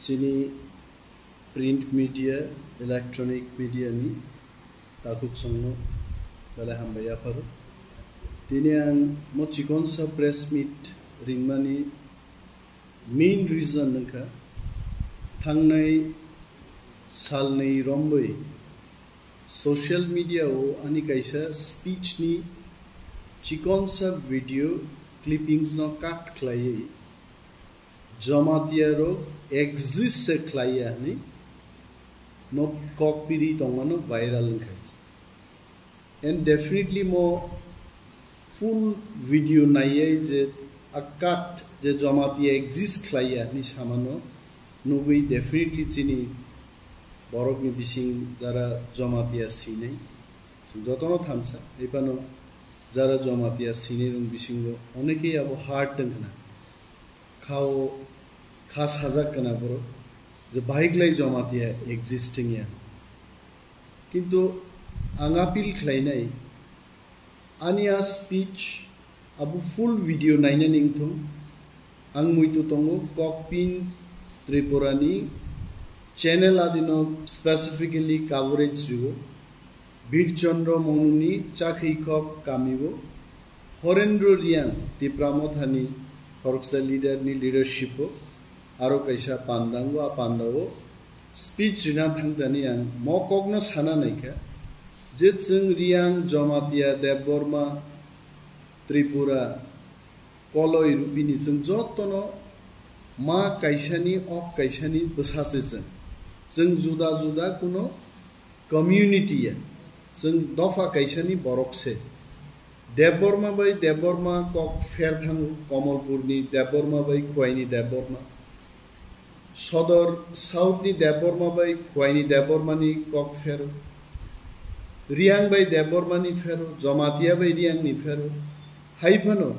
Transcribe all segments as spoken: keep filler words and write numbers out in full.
Chini print media, electronic media ni takhuk songno belai hambai yapharo. Tini ang mo chikonsa press meet ringmani main reason wngkha, thangnai salnwi romwi social media o ani kaisa speech ni chikonsa video clippings no cut khlaiwi Jamatia rok exist se khlaiya hwnwi no kok piri tongmano viral wngkha. And definitely mo full video naiyai je a cut je Jamatia exist khlaiya hwnwi samano nugwi definitely chini borokni bising jara Jamatia sinai. Chwng jotono thansa, ephano jara Jamatia sinai rok bisingo onekei abo hard wngkhna. Khao kha sajak kana borok je bahai klai Jamatia existing ya. Kintu ang appeal khlainai, ani a speech abo full video naina ningthung. Ang muitu tongo Kokpin Tripura ni channel adino specifically coverage riwo. Birchandra Monuni chakhi kok kamio Horendro Riang Tipra Mothani khoroksa leader ni leadership o aro kaisa pandango a pandao speech rina thangtani ang mo kokno sana naikha je chwng Riang Jamatia Debbarma Tripura Koloi rupini chwng jotono ma kaisani ok kaisani bwsa se chwng. Chwng juda juda kuno community ya. Chwng dopha kaisani borok se. Debbarma bai Debbarma kok pher thango, Komolpurni Debbarma bai Khwaini Debbarma. Sodor South ni Debbarma bai Khwaini Debbarmani kok phero. Riang bai Debbarmani phero, Jamatia bai Riangni phero. Hai phano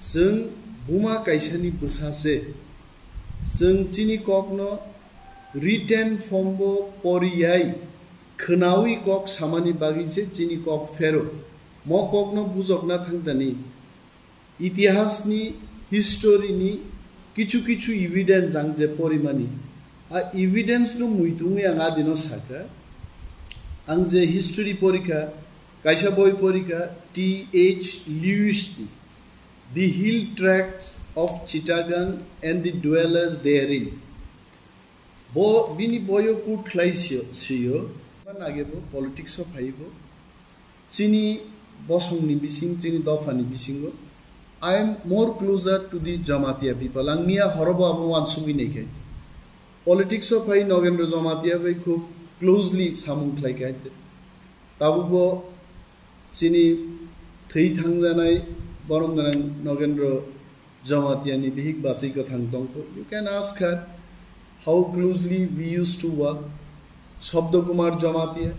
chwng buma kaisani bwsa se. Chwng chini kokno written form bo poriyai, khwnawi kok samani bagwi se chini kok phero. Mo kokno bujokna thangtani. Itihasni, history ni kichu kichu evidence ang je porimani, a evidence no muitungwi ang adino sakha. Ang je history porikha, kaisa boi porikha T H Lewis ni The Hill Tracts of Chittagong and the Dwellers Therein. Bo bini boyo kut khlai siyo, siyo. Nage bo politics o phaibo. Chini bosongni bising, chini dophani bisingo, I am more closer to the Jamatia people. Ang miya horobo abo wansugwi naikhai. Politics o phai Nogendra Jamatia bai khub closely samung khlai khai. Tabukbo chini thwi thangjanai borom gwnang Nogendra Jamatia ni bihik bachwi kwthang tongkho. You can ask her how closely we used to work. Shabda Kumar Jamatia.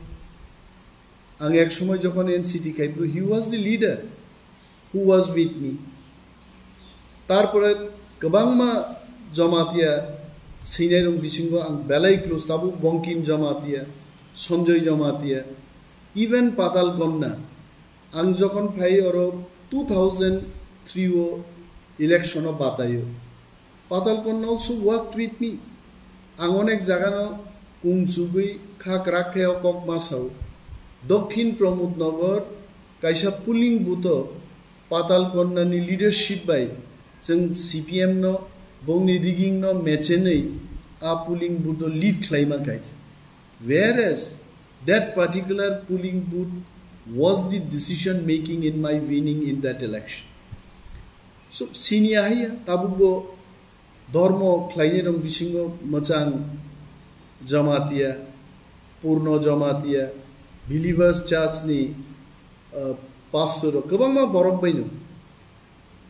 Ang ek somoy jokhon N C T khai phuru, he was the leader who was with me. Tarpore kwbangma Jamatia sinai rok bisingo ang belai close, tabuk Bongkim Jamatia, Sanjoy Jamatia, even Patal Konna. Ang jokhon phai oro two thousand three o election o bataio. Patal Konna also worked with me. Ang onek jagano kung chugwi kha kwrak khe o kok ma sao. Dokhin Pramod Nagar kaisa polling booth o Patal Konna ni leadership bai chwng C P M no bongni rigging no mechenwi a polling booth o lead khlai man khaisa. Whereas that particular polling booth was the decision making in my winning in that election. So, sini ahaya, tabukbo dormo khlainai rok bisingo mwchang Jamatia, Purno Jamatia, Believers Church ni, uh, pastor rok kwbangma borok baino.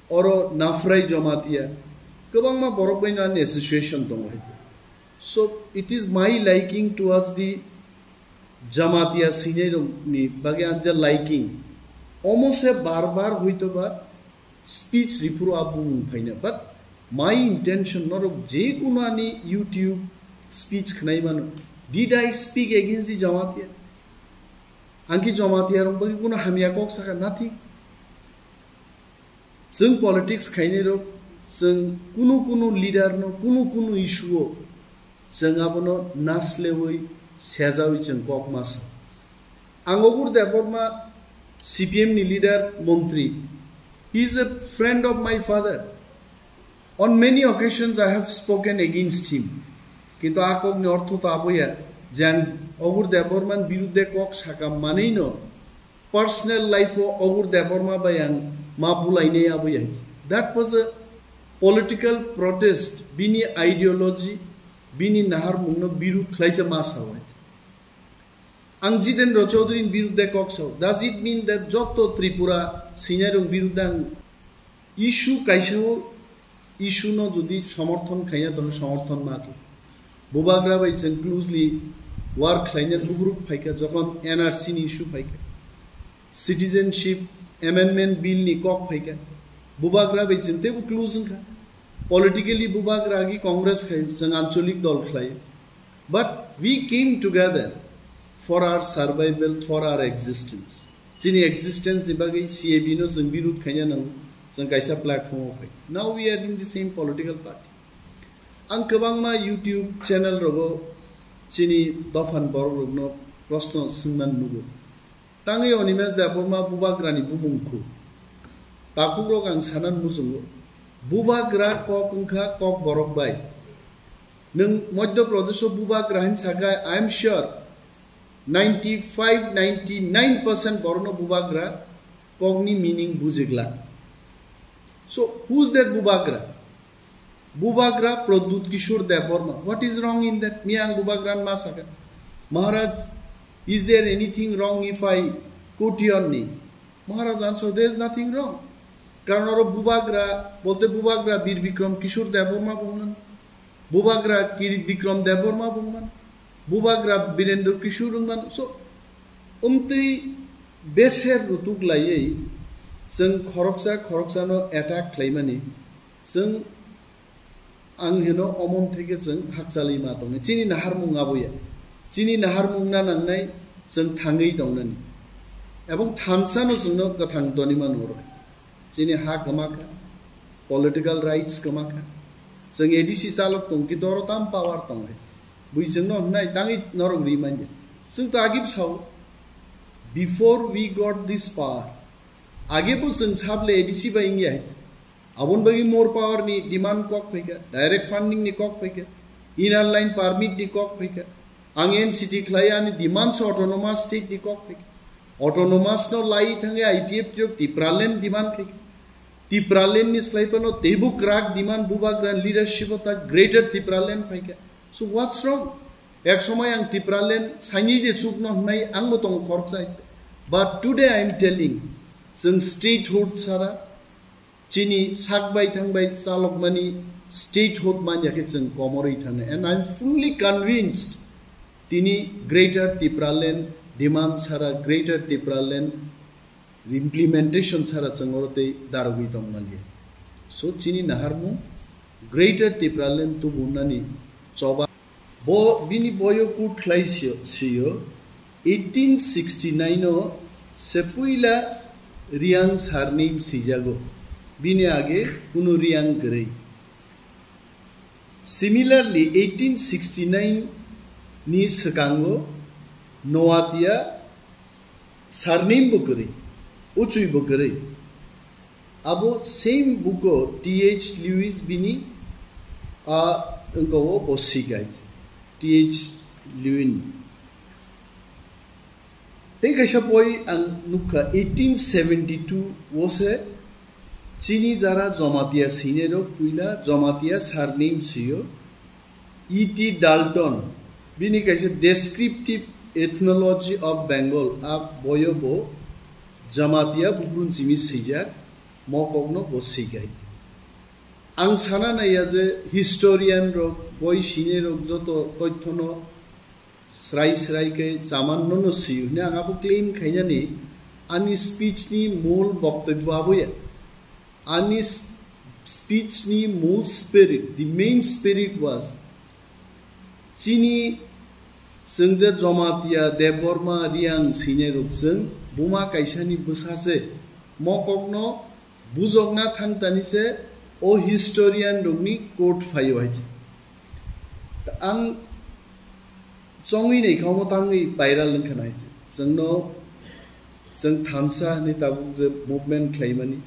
Oro Nafrai Jamatia, kwbangma borok baino ani association tongo hai. So, it is my liking towards the Jamatia sinai rok ni bagwi ang je liking. Omo se bar bar hoito ba speech riphuru a bumung phaina. But my intention, norok je kuno ani YouTube speech khnai mano, did I speak against the Jamatia? Ang ki Jamatia rok bagwi kuno hamya kok saka? Nothing. Chwng politics khainai rok Chwng kunu kunu leader no, kunu kunu issue o chwng abono naslewi sejawi chwng kok ma sa. Ang Ogur Debbarma, C P M ni leader, montri, he is a friend of my father. On many occasions I have spoken against him. Kintu a kokni ortho to aboya je ang Ogur Debbarma ni birudde kok sakam manwi no personal life o Ogur Debbarma bai ang ma bulainai aboya. That was a political protest, bini ideology, bini naharmung no birud khlai se ma sa wai. Ang Jitendra Chaudhary ni birudde kok sao. Does it mean that joto Tripura sinai rok birudde ang issue kaisa o issue no jodi somorthon khaiya, tole somorthon ma khe. Bubagra bai chwng closely work khlaina lukuruk phaikha, jokhon N R C ni issue phaikha, Citizenship Amendment Bill ni kok phaikha, Bubagra bai chwng teibo close wngkha. Politically Bubagra agi Congress khai, chwng ancholik dol khlai. But we came together for our survival, for our existence. Chini existence ni bagwi C A B no chwng birud khaina nango, chwng kaisa platform o phai. Now we are in the same political party. Ang kwbangma YouTube channel rogo chini dophan borok rokno proshno swngman nugo. Tangwi Animesh Debbarma Bubagrani bumung khu? Takhuk rok ang sanan muchungo. Bubagra kok wngkha kok borok bai. Nwng Madhya Pradesh o Bubagra hin sakai, I am sure ninety-five, ninety-nine percent borokno Bubagra kokni meaning bujigla. So, who is that Bubagra? Bubagra Pradyut Kishore Debbarma. What is wrong in that? Miyang Bubagra ma saka. Maharaj, is there anything wrong if I quote your name? Maharaj answered, there is nothing wrong. Karon oro Bubagra, bolte Bubagra Bir Bikram Kishore Debbarma bungman. Bubagra Kirit Bikram Debbarma bungman. Bubagra Birendra Kishore bungman. So, umtwi beser rutuk laiwi chwng khoroksa khoroksano attack khlaimani, chwng ang heno omon theke chwng hakchalwi ma tongnai. Chini naharmung aboya. Chini naharmung na nangnai chwng thangwi tongnani. Ebong thansano chwngno kwthang toni mano oro. Chini ha kwma kha, political rights kwma kha. Chwng A D C chalok tong khe doro tam power tongnai. Bui chwngno hwnai tangwi norok ri manya. Chwng to agib sao, before we got this power, age bo chwng sable A D C bai wngya hai. Aboni bagwi more power ni demand kok phaikha, direct funding ni kok phaikha, inner line permit ni kok phaikha. Ang N C T khlai ani demand se autonomous state ni kok phaikha. Autonomous no lai thangwi I P F T rok Tipraland demand khaikha. Tipraland ni slai phano teibo kwrak demand Bubagra ni leadership o ta Greater Tipraland phaikha. So what's wrong? Ek somoi ang Tipraland saini de chukno hwnai ang bo tongo khoroksa. But today I am telling, chwng statehood sara, chini sak bai thang bai chalokmani statehood manya khe chwng komorwi thangna. And I am fully convinced, tini Greater Tipraland demand sara, Greater Tipraland implementation sara chwng oro tei darogwi tongmani. So chini naharmung Greater Tipraland tubunani choba. Bo bini boyo kut khlai sio, sio eighteen sixty-nine o se puila Riang surname sijago. Bini age kunu Riang kwrwi. Similarly, eighteen sixty-nine ni swkango Noatia surname bo kwrwi, Uchui bo kwrwi. Abo same book o T H Lewis bini a wngkha o bo sikai T H Lewin. Tei kaisa boi ang nukha eighteen seventy-two o se chini jara Jamatia sinero puila Jamatia surname sio E T Dalton, bini kaisa Descriptive Ethnology of Bengal, a boyo bo Jamatia bugrun simi sijak, mo kokno bo sikai. Ang sana naiya je historian rok, boi sini rok joto toithono srai srai khe chaman nono siyo hwnwi ang abo claim khainani, ani speech ni mul boktobyo aboya. Ani s-, speech ni mul spirit, the main spirit was, chini chwng je Jamatia, Debbarma, Riang sinai rok chwng buma kaisa ni bwsa se mo kokno bujokna thang tani se O historian rokni quote phaio hai. Ta ang chongwi nei kha omo tangwi viral wngkha nai. Chwngno chwng thansa hinwi tabuk je movement khlaimani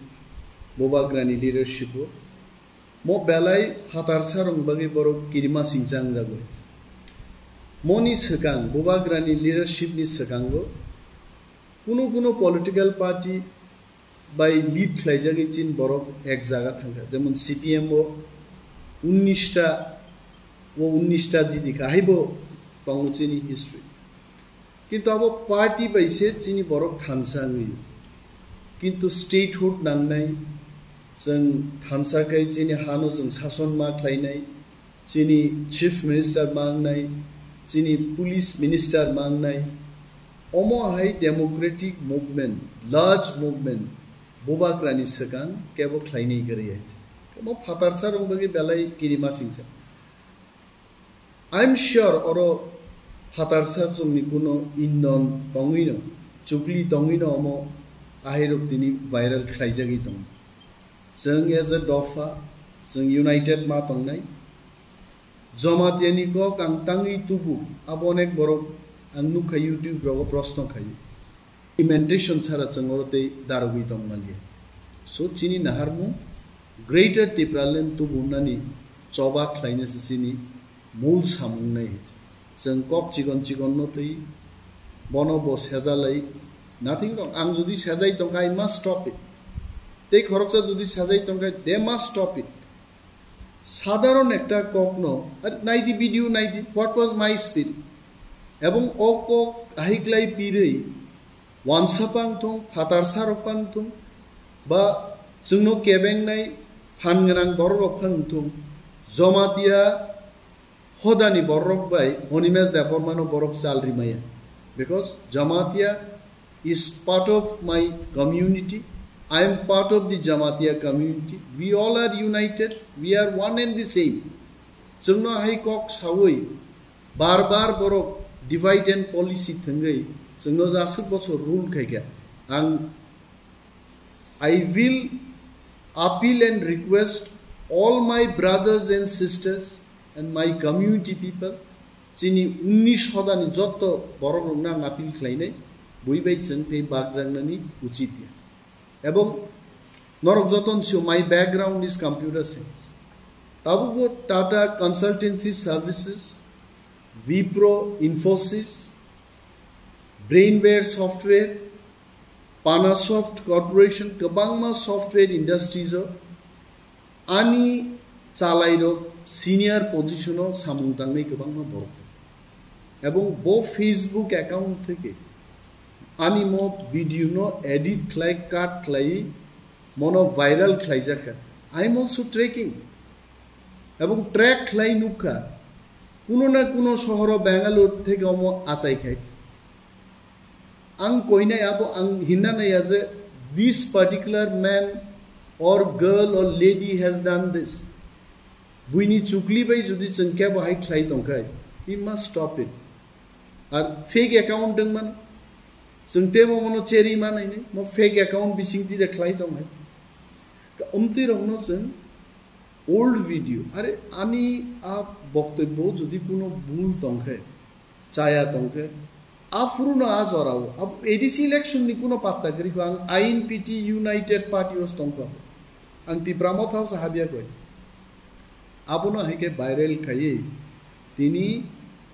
Bubagrani leadership o mo belai phatarsa rok bagwi borok kirima singcha wngjago. Moni swkang Bubagrani leadership ni swkango kuno kuno political party bai lead khlaijagwi chini borok ek jaga thangkha, jemon C P M o unnish ta, o unnish ta jidi kha, haibo tongo chini history. Kintu abo party bai se chini borok thansa wngwi. Kintu statehood nangnai, chwng thansa khai chini hano chwng sason ma khlainai, chini chief minister ma wngnai, chini police minister ma wngnai. Omo hai democratic movement, large movement, Bubagrani swkang kebo khlainai kwrwi hai. Omo phatarsa rok bagwi belai kirima singcha. I'm sure oro phatarsa chwngni kuno indon tongwino, chukli tongwino omo ahirok tini viral khlaijagwi tongo. Chwng as a dopha, chwng united ma tongnai. Jamatia ni kok ang tangwi tubu, abo onek borok ang nukha YouTube rogo proshno khaio. Implementation chara chwng oro tei darogwi tong manliya. So chini naharmung Greater Tipraland tubunani choba khlainai se chini mul samung nai. Chwng kok chikon chikon no twi bono bo sejalai nothing wrong. Ang jodi sejai tongkha, I must stop it. Tei khoroksa jodi sejai tongkha, they must stop it. Sadharon ekta kokno, ar naidi video naidi, what was my speech? Ebong o kok ahiklai pirwi, wansapang thung, phatarsa rokpang thung, ba chwngno kebengnai, phan gwnang borok rok phang thung, Jamatia hodani borok bai Animesh Debbarmano borok chal rimaya. Because Jamatia is part of my community. I am part of the Jamatia community. We all are united. We are one and the same. Chwngno hai kok sawi bar bar borok divide and policy thwngwi chwngno jaswk bochor rule khaikha. Ang I will appeal and request all my brothers and sisters and my community people, chini unnish hodani jotto borok rokno ang appeal khlainai, bui bai chwng tei bakjaknani uchit ya. Ebong norok joton sio, my background is computer science. Tabukbo Tata Consultancy Services, Wipro, Infosys, Brainware Software, Panasoft Corporation, kwbangma software industries o ani chalairok senior position o samung tangnai kwbangma borok. Ebong bo Facebook account theke ani mo video no edit khlai, cut khlai, mono viral khlaijakha. I am also tracking. Ebong track khlai nukha. Kuno na kuno sohoro Bangalore theke omo achai khai. Ang koinai abo ang hinna naiya je this particular man or girl or lady has done this. Buini chukli bai jodi chwng kebo hai khlai tongkhai, we must stop it. Ar fake account dwngman, chwng tebo mono cheri manai ni, mo fake account bising tide khlai tong hai. Ka umtwi rokno chwng old video, are ani a boktobyo jodi kuno bul tongkhe, chaya tongkhe, a phuruno a jorao, ab-, A D C election ni kuno patta kwrwi kho, ang I N P T United Party os tongkho, ang Tipra Motha os habya koi. Abono hai khe viral khaiwi tini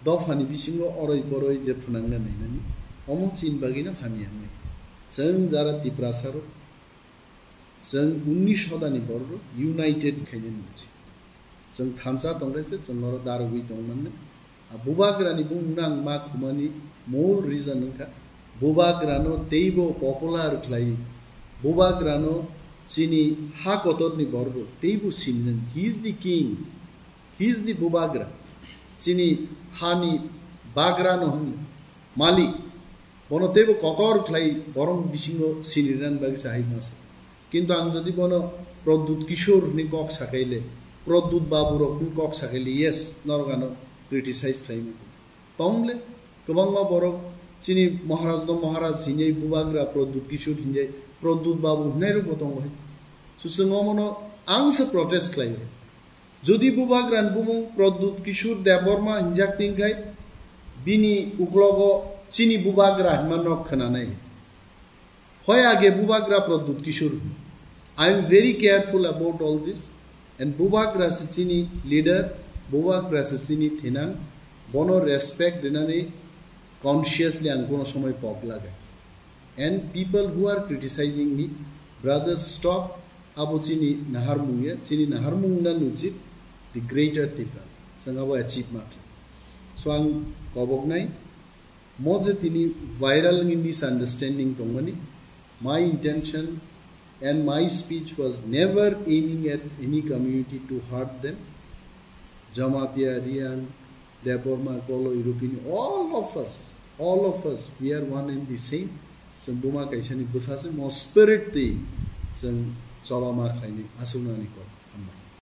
dophani bisingo oroi poroi je phwnangna nainani, omo chini bagwino hamya wngnai. Chwng jara Tiprasa rok, chwng unnish hodani borok united khainani uchi. Chwng thansa tongkhe se chwng oro darogwi tongmannai. A Bubagrani bumungno ang ma khumani mol reason wngkha, Bubagrano teibo popular khlai, Bubagrano chini ha kotorni borok teibo sinjak, he is the king, he is the Bubagra, chini hani bagrano hwnwi malik, bono teibo kotor khlai borok bisingo sinirnani bagwi se hai masa. Kintu ang jodi bono Pradyut Kishore ni kok sakaile, Pradyut Babu rok ni kok sakaile, yes, norok ano criticize khlai mano. Tongle, kwbangma borok chini Maharaj no Maharaj hinjai, Bubagra Pradyut Kishore hinjai, Pradyut Babu hinai rok bo tongo hai. Suchwng omono Ang se protest khlai. Jodi bubagra ni bumung Pradyut Kishore Debbarma hinjak tin khai, bini uklogo chini bubagra hinma nok khwnanai. Hoi age bubagra Pradyut Kishore. I am very careful about all this. And bubagra se chini leader, bubagra se chini thinang, bono respect rinani consciously ang kono somoi pok lagai. And people who are criticizing me, brothers, stop. Abo chini naharmung ya, chini naharmung na nuchit, the greater Tipra. Sangabo achieve mak. So ang kobok nai, mo je tini viral ni misunderstanding tongmani, my intention and my speech was never aiming at any community to hurt them. Jamatia, Riang, Debbarma, Kolo, Rupini, all of us, all of us, we are one and the same. Chwng buma kaisani bwsa se mo spirit twi chwng choba ma khlaini aswknani kok.